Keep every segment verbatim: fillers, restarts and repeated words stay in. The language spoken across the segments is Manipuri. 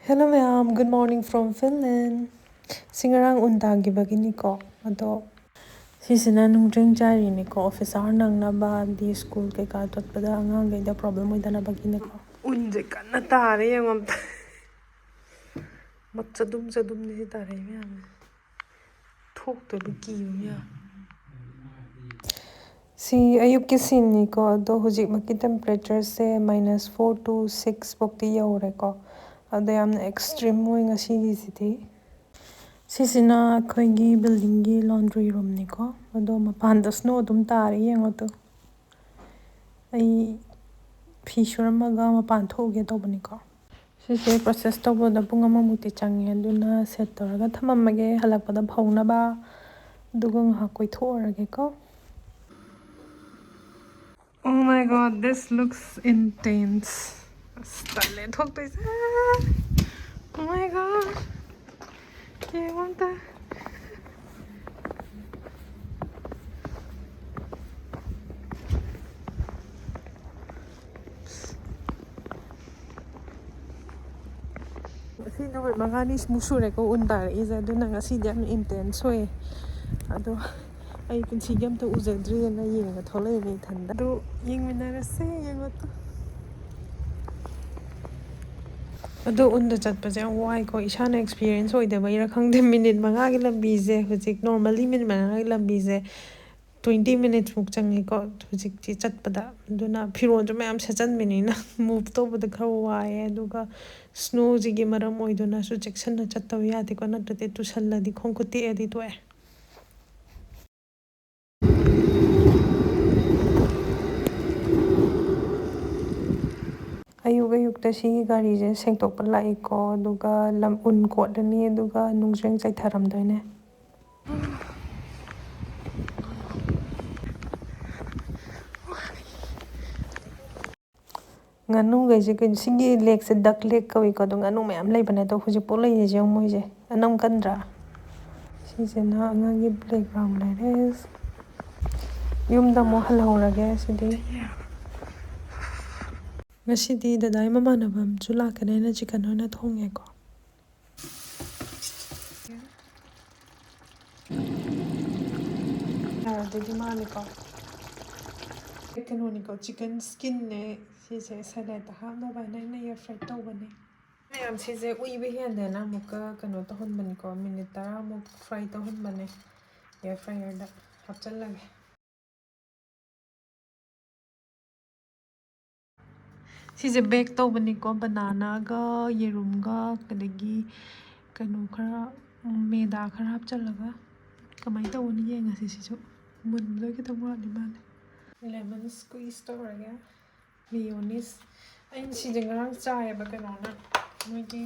Hello ꯃꯌꯥꯝ, good morning from Finland. ꯁꯤ ꯉꯔꯥꯡ ꯎꯟ ꯇꯥꯈꯤꯕꯒꯤꯅꯤꯀꯣ꯫ ꯑꯗꯣ ꯁꯤꯁꯤꯅ ꯅꯨꯡꯖ꯭ꯔꯦꯡ ꯆꯥꯏꯔꯤꯅꯤꯀꯣ, office hour ꯅꯪꯅꯕ ꯑꯗꯤ school ꯀꯩꯀꯥ ꯆꯠꯄꯗ ꯑꯉꯥꯡꯈꯩꯗ problem ꯑꯣꯏꯗꯅꯕꯒꯤꯅꯤꯀꯣ꯫ ꯎꯟꯁꯦ ꯀꯟꯅ ꯇꯥꯔꯦ, ꯌꯦꯡꯉꯣ ꯑꯝꯇ꯫ ꯃꯆꯗꯨꯝ ꯆꯗꯨꯝꯅꯤ ꯁꯤ ꯇꯥꯔꯛꯏ ꯃꯌꯥꯝꯁꯦ꯫ ꯊꯣꯛꯇꯣꯏꯕ ꯀꯤꯕ ꯃꯌꯥꯝ꯫ ꯁꯤ ꯑꯌꯨꯛꯀꯤ sceneꯅꯤꯀꯣ, ꯑꯗꯣ ꯍꯧꯖꯤꯛꯃꯛꯀꯤ temperatureꯁꯦ minus four to six ꯐꯥꯎꯗꯤ ꯌꯧꯔꯦꯀꯣ, ꯑꯗꯣ ꯌꯥꯝꯅ extreme ꯑꯣꯏ ꯉꯁꯤꯒꯤꯁꯤꯗꯤ꯫ ꯁꯤꯁꯤꯅ ꯑꯩꯈꯣꯏꯒꯤ buildingꯒꯤ laundry roomꯅꯤꯀꯣ, ꯑꯗꯣ ꯃꯄꯥꯟꯗ snow ꯑꯗꯨꯝ ꯇꯥꯔꯤ, ꯌꯦꯡꯉꯣ ꯇꯨ꯫ ꯑꯩ ꯐꯤ ꯁꯨꯔꯝꯃꯒ ꯃꯄꯥꯟ ꯊꯣꯛꯎꯒꯦ ꯇꯧꯕꯅꯤꯀꯣ꯫ ꯁꯤꯁꯦ process ꯇꯧꯕꯗ ꯄꯨꯡ ꯑꯃꯃꯨꯛꯇꯤ ꯆꯪꯉꯦ, ꯑꯗꯨꯅ set ꯇꯧꯔꯒ ꯊꯝꯃꯝꯃꯒꯦ, ꯍꯜꯂꯛꯄꯗ ꯐꯧꯅꯕ꯫ ꯑꯗꯨꯒ ꯉꯥꯏꯍꯥꯛ ꯀꯣꯏꯊꯣꯛꯎꯔꯒꯦꯀꯣ꯫ Oh my God, this looks intense. ꯑꯁ, ꯇꯜꯂꯦ ꯊꯣꯛꯇꯣꯏꯁꯦ꯫ Oh my God. ꯌꯦꯡꯉꯣ ꯑꯝꯇ꯫ ꯉꯁꯤ ꯅꯨꯃꯤꯠ ꯃꯉꯥꯅꯤꯃꯨꯛ ꯁꯨꯔꯦꯀꯣ ꯎꯟ ꯇꯥꯔꯛꯏꯁꯦ, ꯑꯗꯨꯅ ꯉꯁꯤꯗꯤ ꯌꯥꯝ intense ꯑꯣꯏꯌꯦ꯫ ꯑꯗꯣ ꯑꯩ ꯄꯨꯟꯁꯤꯒꯤ ꯑꯝꯇ ꯎꯖꯗ꯭ꯔꯤꯑꯅ ꯌꯦꯡꯉ ꯊꯣꯛꯂꯛꯏꯅꯦ ꯏꯊꯟꯗ꯫ ꯑꯗꯨ ꯌꯦꯡꯃꯤꯟꯅꯔꯁꯦ, ꯌꯦꯡꯉꯣ ꯇꯨ꯫ ꯑꯗꯣ ꯎꯟꯗ ꯆꯠꯄꯁꯦ ꯌꯥꯝ ꯋꯥꯏꯀꯣ, ꯏꯁꯥꯅ experience ꯑꯣꯏꯗꯕꯩꯔꯥ ꯈꯪꯗꯦ, minute ꯃꯉꯥꯒꯤ ꯂꯝꯕꯤꯁꯦ, ꯍꯧꯖꯤꯛ normally minute ꯃꯉꯥꯒꯤ ꯂꯝꯕꯤꯁꯦ twenty minutesꯃꯨꯛ ꯆꯪꯉꯤꯀꯣ ꯍꯧꯖꯤꯛꯇꯤ ꯆꯠꯄꯗ꯫ ꯑꯗꯨꯅ ꯐꯤꯔꯣꯜꯁꯨ ꯃꯌꯥꯝ ꯁꯦꯠꯆꯟꯕꯅꯤꯅ move ꯇꯧꯕꯗ ꯈꯔ ꯋꯥꯏꯑꯦ꯫ ꯑꯗꯨꯒ snowꯁꯤꯒꯤ ꯃꯔꯝ ꯑꯣꯏꯗꯨꯅꯁꯨ ꯆꯦꯛꯁꯤꯟꯅ ꯆꯠꯇꯕ ꯌꯥꯗꯦꯀꯣ, ꯅꯠꯇ꯭ꯔꯗꯤ ꯇꯨꯁꯜꯂꯗꯤ ꯈꯣꯡ ꯈꯨꯠ ꯇꯦꯛꯑꯗꯤ ꯇꯣꯛꯑꯦ꯫ ꯑꯌꯨꯛ ꯑꯌꯨꯛꯇ ꯁꯤꯒꯤ ꯒꯥꯔꯤꯁꯦ ꯁꯦꯡꯗꯣꯛꯄ ꯂꯥꯛꯏꯀꯣ, ꯑꯗꯨꯒ ꯂꯝ ꯎꯟ ꯀꯣꯠꯂꯅꯤ, ꯑꯗꯨꯒ ꯅꯨꯡꯖ꯭ꯔꯦꯡ ꯆꯥꯏꯊꯔꯝꯗꯣꯏꯅꯦ꯫ ꯉꯥꯅꯨꯈꯩꯁꯦ ꯀꯩꯅꯣ, ꯁꯤꯒꯤ lakeꯁꯦ duck lake ꯀꯧꯏꯀꯣ, ꯑꯗꯣ ꯉꯥꯅꯨ ꯃꯌꯥꯝ ꯂꯩꯕꯅꯦ꯫ ꯑꯗꯣ ꯍꯧꯖꯤꯛꯐꯥꯎ ꯂꯩꯔꯤꯁꯦ ꯌꯦꯡꯉꯣ ꯃꯣꯏꯁꯦ, ꯑꯅꯝ ꯀꯟꯗ꯭ꯔꯥ? ꯁꯤꯁꯤꯅ ꯑꯉꯥꯡꯒꯤ playground ꯂꯩꯔꯦ꯫ ꯌꯨꯝꯗ ꯑꯃꯨꯛ ꯍꯜꯍꯧꯔꯒꯦ ꯁꯤꯗꯤ꯫ ꯉꯁꯤꯗꯤ ꯗꯗꯥꯏ ꯃꯃꯥꯟꯅꯕ ꯑꯃꯁꯨ ꯂꯥꯛꯀꯅꯦꯅ ꯆꯤꯀꯟ ꯑꯣꯏꯅ ꯊꯣꯡꯉꯦꯀꯣ꯫ ꯑꯗꯨꯗꯤ ꯃꯥꯅꯤꯀꯣ꯫ ꯀꯩꯅꯣꯅꯤꯀꯣ, ꯆꯤꯀꯟ ꯁ꯭ꯀꯤꯟꯅꯦ꯫ ꯁꯤꯁꯦ ꯁꯦꯂꯦꯠꯇ ꯍꯥꯞꯅꯕ ꯍꯥꯏꯅ ꯑꯩꯅ ꯑꯦꯌꯔ ꯐ꯭ꯔꯥꯏ ꯇꯧꯕꯅꯦ꯫ ꯃꯌꯥꯝ ꯁꯤꯁꯦ ꯎꯏꯕ ꯍꯦꯟꯗꯦꯅ ꯑꯃꯨꯛꯀ ꯀꯩꯅꯣ ꯇꯧꯍꯟꯕꯅꯤꯀꯣ, ꯃꯤꯅꯤꯠ ꯇꯔꯥꯃꯨꯛ ꯐ꯭ꯔꯥꯏ ꯇꯧꯍꯟꯕꯅꯦ ꯑꯦꯌꯔ ꯐ꯭ꯔꯥꯏꯌꯔꯗ ꯍꯥꯞꯆꯤꯜꯂꯒꯦ꯫ ꯁꯤꯁꯦ ꯕꯦꯛ ꯇꯧꯕꯅꯤꯀꯣ, ꯕꯅꯥꯅꯥꯒ ꯌꯦꯔꯨꯝꯒ ꯑꯗꯒꯤ ꯀꯩꯅꯣ ꯈꯔ, ꯎꯝ, ꯃꯦꯗꯥ ꯈꯔ ꯍꯥꯞꯆꯤꯜꯂꯒ꯫ ꯀꯃꯥꯏꯅ ꯇꯧꯕꯅꯣ ꯌꯦꯡꯉꯁꯤ꯫ ꯁꯤꯁꯨ ꯃꯨꯟꯕꯗꯣ ꯈꯤꯇꯪ ꯋꯥꯠꯂꯤ ꯃꯥꯜꯂꯦ꯫ ꯂꯦꯃꯟ ꯁ꯭ꯀ꯭ꯋꯤꯁ ꯇꯧꯔꯒꯦ꯫ ꯃꯤꯌꯣꯅꯤꯁ꯫ ꯑꯩꯅ ꯁꯤꯁꯦ ꯉꯔꯥꯡ ꯆꯥꯏꯌꯦꯕ ꯀꯩꯅꯣꯅ, ꯃꯣꯏꯒꯤ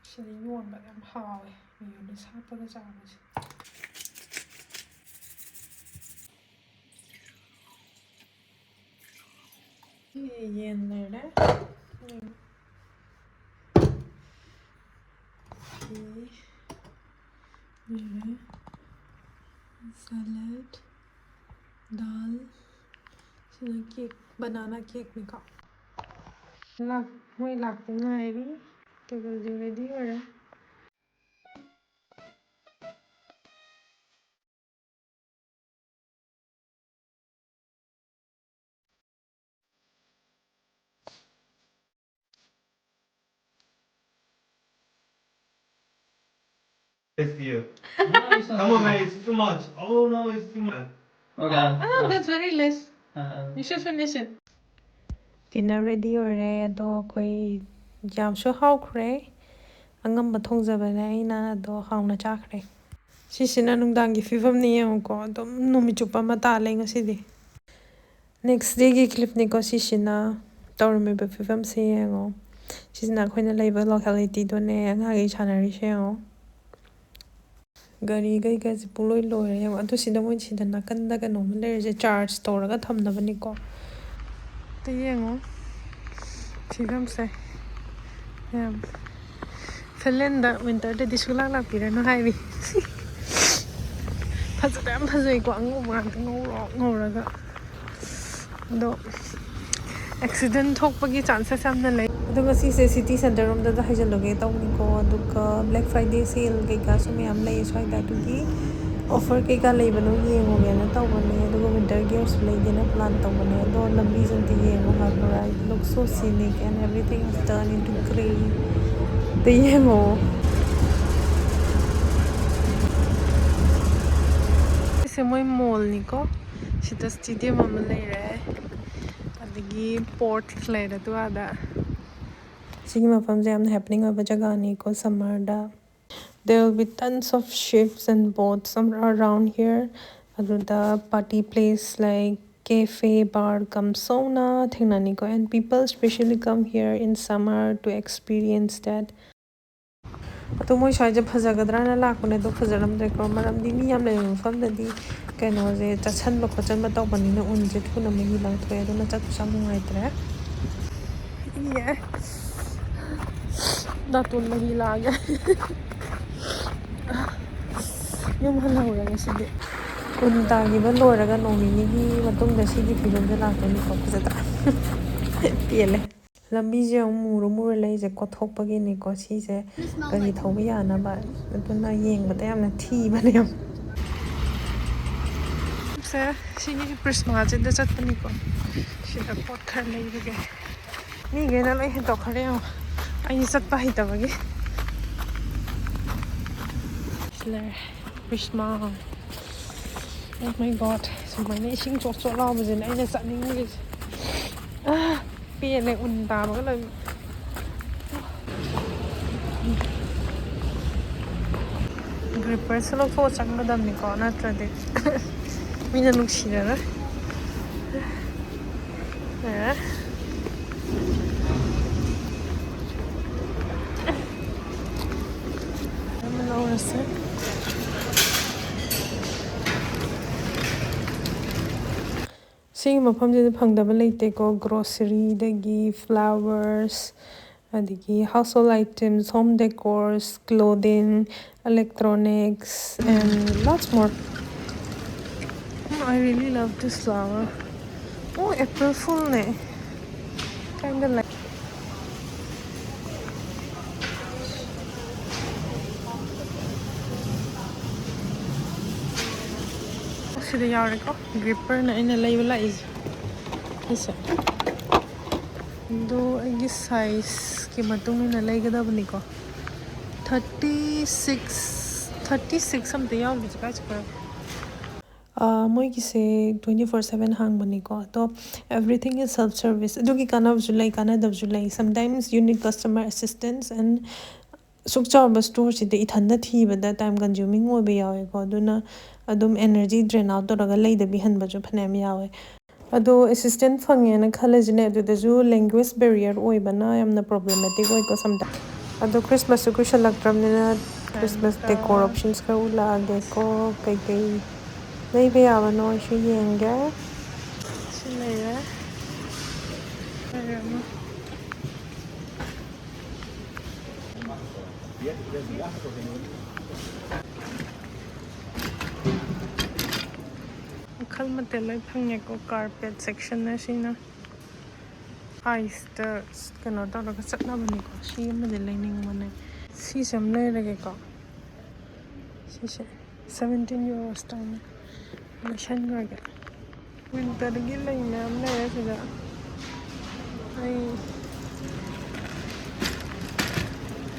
ꯁꯤꯗ ꯌꯣꯟꯕ ꯌꯥꯝ ꯍꯥꯎꯋꯦ, ꯃꯤꯌꯣꯅꯤꯁ ꯍꯥꯞꯄꯒ ꯆꯥꯕꯁꯦ꯫ ꯌꯦꯟ ꯂꯩꯔꯦ꯫ ꯐꯤ ꯂꯩꯔꯦ꯫ ꯁꯦꯂꯦꯠ, ꯗꯥꯜ, ꯁꯤꯅ ꯀꯦꯛ, ꯕꯅꯥꯅꯥ ꯀꯦꯛꯅꯤꯀꯣ꯫ ꯂꯥꯛ-, ꯃꯣꯏ ꯂꯥꯛꯇ ꯉꯥꯏꯔꯤ꯫ ꯇꯦꯕꯜꯗꯤ ꯔꯦꯗꯤ ꯑꯣꯏꯔꯦ꯫ It's you. No, it's not Come on, too man, much. It's too much. Oh no, it's too much. Okay. Oh, that's very less. Uh, You should finish it. Dinner ready ꯑꯣꯏꯔꯦ, ꯑꯗꯣ ꯑꯩꯈꯣꯏ ꯌꯥꯝꯁꯨ ꯍꯥꯎꯈ꯭ꯔꯦ꯫ ꯑꯉꯝꯕ ꯊꯣꯡꯖꯕꯅꯦ ꯑꯩꯅ, ꯑꯗꯣ ꯍꯥꯎꯅ ꯆꯥꯈ꯭ꯔꯦ꯫ ꯁꯤꯁꯤꯅ ꯅꯨꯡꯗꯥꯡꯒꯤ ꯐꯤꯕꯝꯅꯤ ꯌꯦꯡꯉꯨꯀꯣ, ꯑꯗꯨꯝ ꯅꯨꯃꯤꯠ ꯆꯨꯞꯄ ꯑꯃ ꯇꯥꯜꯂꯦ ꯉꯁꯤꯗꯤ꯫ ꯅꯦꯛꯁ ꯗꯦꯒꯤ ꯀ꯭ꯂꯤꯞꯅꯤꯀꯣ ꯁꯤꯁꯤꯅ꯫ ꯇꯧꯔꯝꯃꯤꯕ ꯐꯤꯕꯝꯁꯦ ꯌꯦꯡꯉꯣ꯫ ꯁꯤꯁꯤꯅ ꯑꯩꯈꯣꯏꯅ ꯂꯩꯕ ꯂꯣꯀꯦꯂꯤꯇꯤꯗꯨꯅꯦ, ꯑꯉꯥꯡꯈꯩ ꯁꯥꯟꯅꯔꯤꯁꯦ ꯌꯦꯡꯉꯣ꯫ ꯒꯥꯔꯤ ꯀꯩꯀꯥꯁꯦ ꯄꯨꯡꯂꯣꯏ ꯂꯣꯏꯔꯦ ꯌꯦꯡꯉꯣ꯫ ꯑꯗꯨ ꯁꯤꯗ ꯃꯣꯏ ꯁꯤꯗ ꯅꯥꯀꯟꯗ ꯀꯩꯅꯣꯝꯃ ꯂꯩꯔꯤꯁꯦ ꯆꯥꯔꯖ ꯇꯧꯔꯒ ꯊꯝꯅꯕꯅꯤꯀꯣ꯫ ꯑꯝꯇ ꯌꯦꯡꯉꯣ ꯐꯤꯕꯝꯁꯦ꯫ ꯌꯥꯝ ꯐꯤꯟꯂꯦꯟꯗ ꯋꯤꯟꯇꯔꯗꯗꯤ ꯁꯨꯡꯂꯥꯛ ꯂꯥꯛꯄꯤꯔꯅꯨ ꯍꯥꯏꯔꯤ꯫ ꯐꯖꯕ ꯌꯥꯝ ꯐꯖꯩꯀꯣ, ꯑꯉꯧꯕ ꯉꯥꯛꯇ ꯉꯧꯔꯣꯛ ꯉꯧꯔꯒ꯫ ꯑꯗꯣ ꯑꯦꯛꯁꯤꯗꯦꯟ ꯊꯣꯛꯄꯒꯤ ꯆꯥꯟꯁꯦꯁ ꯌꯥꯝꯅ ꯂꯩ꯫ ꯑꯗꯣ ꯉꯁꯤꯁꯦ ꯁꯤꯇꯤ ꯁꯦꯟꯇꯔ ꯔꯣꯝꯗꯗ ꯍꯥꯏꯖꯤꯜꯂꯨꯒꯦ ꯇꯧꯕꯅꯤꯀꯣ꯫ ꯑꯗꯨꯒ ꯕ꯭ꯂꯦꯛ ꯐ꯭ꯔꯥꯏꯗꯦ ꯁꯦꯜ ꯀꯩꯀꯥꯁꯨ ꯃꯌꯥꯝ ꯂꯩꯌꯦ ꯁ꯭ꯋꯥꯏꯗ꯫ ꯑꯗꯨꯒꯤ ꯑꯣꯐꯔ ꯀꯩꯀꯥ ꯂꯩꯕꯅꯣ ꯌꯦꯡꯉꯨꯒꯦꯅ ꯇꯧꯕꯅꯦ꯫ ꯑꯗꯨꯒ ꯋꯤꯟꯇꯔ ꯒꯤꯌꯔꯁꯨ ꯂꯩꯒꯦꯅ ꯄ꯭ꯂꯥꯟ ꯇꯧꯕꯅꯦ꯫ ꯑꯗꯣ ꯂꯝꯕꯤꯁꯦ ꯑꯝꯇ ꯌꯦꯡꯉꯣ ꯍꯥꯏꯕ꯫ It looks so scenic and everything is turned into grey. ꯑꯝꯇ ꯌꯦꯡꯉꯣ꯫ ꯁꯤꯁꯦ ꯃꯣꯏ ꯃꯣꯜꯅꯤꯀꯣ꯫ ꯁꯤꯗ ꯁ꯭ꯇꯦꯗꯤꯌꯝ ꯑꯃ ꯂꯩꯔꯦ꯫ ꯑꯗꯒꯤ ꯄꯣꯔꯠ ꯂꯩꯔꯦ ꯑꯗꯨ ꯑꯥꯗ꯫ ꯁꯤꯒꯤ ꯃꯐꯝꯁꯦ ꯌꯥꯝꯅ ꯍꯦꯄꯅꯤꯡ ꯑꯣꯏꯕ ꯖꯒꯥꯅꯤꯀꯣ ꯁꯝꯃꯔꯗ꯫ There will be tons of ships and boats somewhere around here. ꯑꯗꯨꯗ party place like cafe, bar cum sauna ꯊꯦꯡꯅꯅꯤꯀꯣ꯫ And people specially come here in summer to experience that. ꯑꯗꯣ ꯃꯣꯏ ꯁ꯭ꯋꯥꯏꯁꯦ ꯐꯖꯒꯗ꯭ꯔꯥꯅ ꯂꯥꯛꯄꯅꯦ, ꯑꯗꯣ ꯐꯖꯔꯝꯗ꯭ꯔꯦꯀꯣ꯫ ꯃꯔꯝꯗꯤ ꯃꯤ ꯌꯥꯝ ꯂꯩꯕ ꯃꯐꯝꯗꯗꯤ ꯀꯩꯅꯣꯁꯦ ꯆꯠꯁꯟꯕ ꯈꯣꯠꯆꯟꯕ ꯇꯧꯕꯅꯤꯅ ꯎꯟꯁꯦ ꯊꯨꯅ ꯃꯍꯤ ꯂꯥꯡꯊꯣꯛꯑꯦ꯫ ꯑꯗꯨꯅ ꯆꯠꯄꯁꯨ ꯌꯥꯝ ꯅꯨꯡꯉꯥꯏꯇ꯭ꯔꯦ꯫ ꯏꯌꯦ꯫ ꯅꯥꯇꯣꯟ ꯃꯍꯤ ꯂꯥꯡꯉꯦ꯫ ꯌꯨꯝ ꯍꯜꯍꯧꯔꯦ ꯉꯁꯤꯗꯤ꯫ ꯎꯟ ꯇꯥꯈꯤꯕ ꯂꯣꯏꯔꯒ ꯅꯣꯡ ꯅꯤꯅꯤꯒꯤ ꯃꯇꯨꯡꯗ ꯁꯤꯒꯤ ꯐꯤꯕꯝꯁꯦ ꯂꯥꯛꯇꯣꯏꯅꯤꯀꯣ꯫ ꯐꯖꯗ꯭ꯔꯥ? ꯄꯦꯜꯂꯦ꯫ ꯂꯝꯕꯤꯁꯦ ꯑꯃꯨꯛ ꯃꯨꯔ ꯃꯨꯔ ꯂꯩꯁꯦ ꯀꯣꯠꯊꯣꯛꯄꯒꯤꯅꯤꯀꯣ꯫ ꯁꯤꯁꯦ ꯒꯥꯔꯤ ꯊꯧꯕ ꯌꯥꯅꯕ꯫ ꯑꯗꯨꯅ ꯌꯦꯡꯕꯗ ꯌꯥꯝꯅ ꯊꯤꯕꯅꯦ꯫ ꯁꯦ, ꯁꯤꯒꯤ ꯄ꯭ꯔꯤꯁꯃꯥꯁꯤꯗ ꯆꯠꯄꯅꯤꯀꯣ꯫ ꯁꯤꯗ ꯄꯣꯠ ꯈꯔ ꯂꯩꯕꯒꯦ꯫ ꯃꯤꯈꯩꯅ ꯂꯣꯏ ꯍꯦꯟꯗꯣꯛꯈ꯭ꯔꯦ ꯌꯦꯡꯉꯣ, ꯑꯩ ꯆꯠꯄ ꯍꯩꯇꯕꯒꯤ꯫ ꯁꯤ ꯂꯩꯔꯦ, ꯄ꯭ꯔꯤꯁꯃꯥ꯫ Oh my God, ꯁꯨꯃꯥꯏꯅ ꯏꯁꯤꯡ ꯆꯣꯠ ꯆꯣꯠ ꯂꯥꯎꯕꯁꯤꯅꯦ ꯑꯩꯅ ꯆꯠꯅꯤꯡꯉꯤꯁꯦ꯫ ꯑꯥ, ꯄꯦꯜꯂꯦ, ꯎꯟ ꯇꯥꯕꯒ ꯂꯣꯏ꯫ ꯒ꯭ꯔꯤꯄꯔꯁꯦ ꯂꯧꯊꯣꯛꯑ ꯆꯪꯒꯗꯕꯅꯤꯀꯣ, ꯅꯠꯇ꯭ꯔꯗꯤ ꯃꯤꯅ ꯅꯨꯡꯁꯤꯔꯔꯣꯏ꯫ ꯑꯦ꯫ ꯑꯃ ꯂꯧꯔꯁꯦ꯫ ꯁꯤꯒꯤ ꯃꯐꯝꯁꯤꯗ ꯐꯪꯗꯕ ꯂꯩꯇꯦꯀꯣ꯫ Groceryꯗꯒꯤ flowers, ꯑꯗꯒꯤ household items, home decors, clothing, electronics, and lots more. Hmm, I really love this flower. Oh, April Foolꯅꯦ꯫ ꯀꯥꯏꯗ ꯂꯩ? ꯑꯁꯤꯗ ꯌꯥꯎꯔꯦꯀꯣ, ꯒ꯭ꯔꯤꯞꯄꯔꯅ ꯑꯩꯅ ꯂꯩꯕ ꯂꯥꯛꯏꯁꯦ꯫ ꯁꯤꯁꯦ꯫ ꯑꯗꯣ ꯑꯩꯒꯤ ꯁꯥꯏꯖꯀꯤ ꯃꯇꯨꯡ ꯏꯟꯅ ꯂꯩꯒꯗꯕꯅꯤꯀꯣ꯫ ꯊꯥꯔꯇꯤ ꯁꯤꯛꯁ, ꯊꯥꯔꯇꯤ ꯁꯤꯛꯁ ꯑꯝꯇ ꯌꯥꯎꯗ꯭ꯔꯤꯁꯦ ꯀꯥꯏ ꯆꯠꯈ꯭ꯔꯦ? ꯑꯥ, ꯃꯣꯏꯒꯤꯁꯦ twenty four seven ꯍꯥꯡꯕꯅꯤꯀꯣ꯫ ꯑꯗꯣ everything is self service꯫ ꯑꯗꯨꯒꯤ ꯀꯥꯟꯅꯕꯁꯨ ꯂꯩ, ꯀꯥꯟꯅꯗꯕꯁꯨ ꯂꯩ꯫ Sometimes you need customer assistance and ꯁꯨꯛ ꯆꯥꯎꯕ ꯁ꯭ꯇꯣꯔꯁꯤꯗ ꯏꯊꯟꯗ ꯊꯤꯕꯗ time consuming ꯑꯣꯏꯕ ꯌꯥꯎꯋꯦꯀꯣ꯫ ꯑꯗꯨꯅ ꯑꯗꯨꯝ energy drain out ꯇꯧꯔꯒ ꯂꯩꯗꯕꯤ ꯍꯟꯕꯁꯨ ꯐꯅꯌꯥꯝ ꯌꯥꯎꯋꯦ꯫ ꯑꯗꯣ ꯑꯦꯁꯤꯁꯇꯦꯟ ꯐꯪꯉꯦꯅ ꯈꯜꯂꯁꯤꯅꯦ, ꯑꯗꯨꯗꯁꯨ language barrier ꯑꯣꯏꯕꯅ ꯌꯥꯝꯅ problematic ꯑꯣꯏꯀꯣ sometimes꯫ ꯑꯗꯣ ꯈ꯭ꯔꯤꯁꯃꯥꯁꯁꯨ ꯀꯨꯏꯁꯜꯂꯛꯇ꯭ꯔꯕꯅꯤꯅ Christmas decor options ꯈꯔ ꯎꯠꯂꯛꯑꯒꯦꯀꯣ꯫ ꯀꯩꯀꯩ ꯂꯩꯕ ꯌꯥꯕꯅꯣ ꯑꯩꯁꯨ ꯌꯦꯡꯒꯦ꯫ ꯁꯤ ꯂꯩꯔꯦ꯫ ꯂꯩꯔꯦ ꯑꯃ꯫ ꯃꯈꯜ ꯃꯊꯦꯜ ꯂꯣꯏ ꯐꯪꯉꯦꯀꯣ꯫ Carpet section ꯅ ꯁꯤꯅ ꯑꯥꯏꯁꯇ ꯀꯩꯅꯣ ꯇꯧꯔꯒ ꯆꯠꯅꯕꯅꯤꯀꯣ꯫ ꯁꯤ ꯑꯃꯗꯤ ꯂꯩꯅꯤꯡꯕꯅꯦ꯫ ꯁꯤꯁꯦ ꯑꯃ ꯂꯩꯔꯒꯦꯀꯣ꯫ ꯁꯤꯁꯦ seventeen euros ꯇꯥꯏꯅꯦ꯫ ꯂꯩꯁꯟꯈ꯭ꯔꯒꯦ꯫ Winter ꯒꯤ ꯂꯩ ꯃꯌꯥꯝ ꯂꯩꯔꯦ ꯁꯤꯗ꯫ ꯑꯩ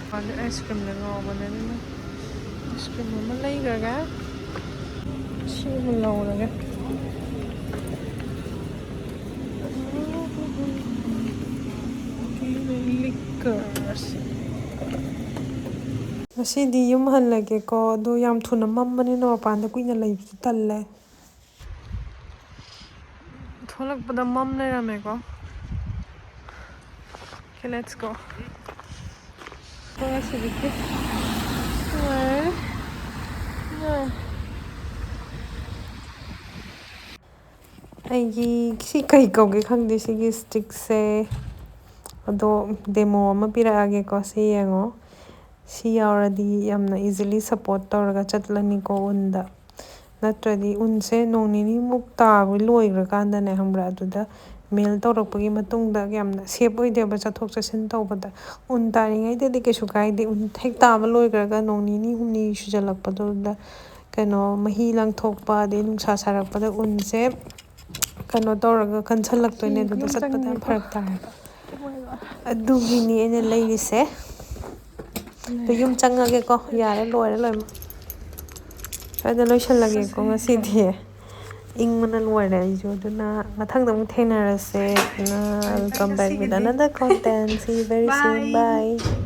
ꯃꯥꯗꯤ ice cream ꯗ ꯉꯥꯎꯕꯅꯦ, ꯑꯗꯨꯅ ice cream ꯑꯃ ꯂꯩꯈ꯭ꯔꯒꯦ꯫ ꯁꯤ ꯑꯃ ꯂꯧꯔꯒꯦ꯫ Liquors꯫ ꯉꯁꯤꯗꯤ ꯌꯨꯝ ꯍꯜꯂꯒꯦꯀꯣ꯫ ꯑꯗꯣ ꯌꯥꯝ ꯊꯨꯅ ꯃꯝꯕꯅꯤꯅ ꯃꯄꯥꯟꯗ ꯀꯨꯏꯅ ꯂꯩꯕꯁꯨ ꯇꯜꯂꯦ꯫ ꯊꯣꯛꯂꯛꯄꯗ ꯃꯝ ꯂꯩꯔꯝꯃꯦꯀꯣ꯫ Okay, let's go. ꯊꯣꯛꯂꯛꯁꯤꯗꯤ꯫ ꯅꯨꯡꯉꯥꯏꯔꯦ꯫ ꯅꯨꯡꯉꯥꯏꯔꯦ꯫ ꯑꯩꯒꯤ ꯁꯤ ꯀꯩ ꯀꯧꯒꯦ ꯈꯪꯗꯦ ꯁꯤꯒꯤ stick ꯁꯦ꯫ ꯑꯗꯣ demo ꯑꯃ ꯄꯤꯔꯛꯑꯒꯦꯀꯣ꯫ ꯁꯤ ꯌꯦꯡꯉꯣ꯫ ꯁꯤ ꯌꯥꯎꯔꯗꯤ ꯌꯥꯝꯅ easily support ꯇꯧꯔꯒ ꯆꯠꯂꯅꯤꯀꯣ ꯎꯟꯗ꯫ ꯅꯠꯇ꯭ꯔꯗꯤ ꯎꯟꯁꯦ ꯅꯣꯡ ꯅꯤꯅꯤꯃꯨꯛ ꯇꯥꯕ ꯂꯣꯏꯈ꯭ꯔꯀꯥꯟꯗꯅꯦ, ꯈꯪꯕ꯭ꯔꯥ, ꯑꯗꯨꯗ ꯃꯦꯜ ꯇꯧꯔꯛꯄꯒꯤ ꯃꯇꯨꯡꯗ ꯌꯥꯝꯅ ꯁꯦꯞ ꯑꯣꯏꯗꯦꯕ ꯆꯠꯊꯣꯛ ꯆꯠꯁꯤꯟ ꯇꯧꯕꯗ꯫ ꯎꯟ ꯇꯥꯔꯤꯉꯩꯗꯗꯤ ꯀꯩꯁꯨ ꯀꯥꯏꯗꯦ, ꯎꯟ ꯍꯦꯛ ꯇꯥꯕ ꯂꯣꯏꯈ꯭ꯔꯒ ꯅꯣꯡ ꯅꯤꯅꯤ ꯍꯨꯝꯅꯤ ꯁꯨꯖꯜꯂꯛꯄꯗꯨꯗ ꯀꯩꯅꯣ ꯃꯍꯤ ꯂꯪꯊꯣꯛꯄ, ꯑꯗꯩ ꯅꯨꯡꯁꯥ ꯁꯥꯔꯛꯄꯗ ꯎꯟꯁꯦ ꯀꯩꯅꯣ ꯇꯧꯔꯒ ꯀꯟꯁꯜꯂꯛꯇꯣꯏꯅꯦ, ꯑꯗꯨꯗ ꯆꯠꯄꯗ ꯌꯥꯝ ꯐꯔꯛ ꯇꯥꯔꯦꯕ꯫ ꯑꯗꯨꯒꯤꯅꯤ ꯑꯩꯅ ꯂꯩꯔꯤꯁꯦ꯫ ꯑꯗꯨ ꯌꯨꯝ ꯆꯪꯉꯒꯦꯀꯣ, ꯌꯥꯔꯦ, ꯂꯣꯏꯔꯦ ꯂꯣꯏꯅꯃꯛ꯫ ꯁ꯭ꯋꯥꯏꯗ ꯂꯣꯏꯁꯜꯂꯒꯦꯀꯣ ꯉꯁꯤꯗꯤ꯫ ꯏꯪꯕꯅ ꯂꯣꯏꯔꯦ ꯑꯩꯁꯨ꯫ ꯑꯗꯨꯅ ꯃꯊꯪꯗ ꯑꯃꯨꯛ ꯊꯦꯡꯅꯔꯁꯦ꯫ ꯑꯗꯨꯅ I will come back with another content. See you very soon. Bye.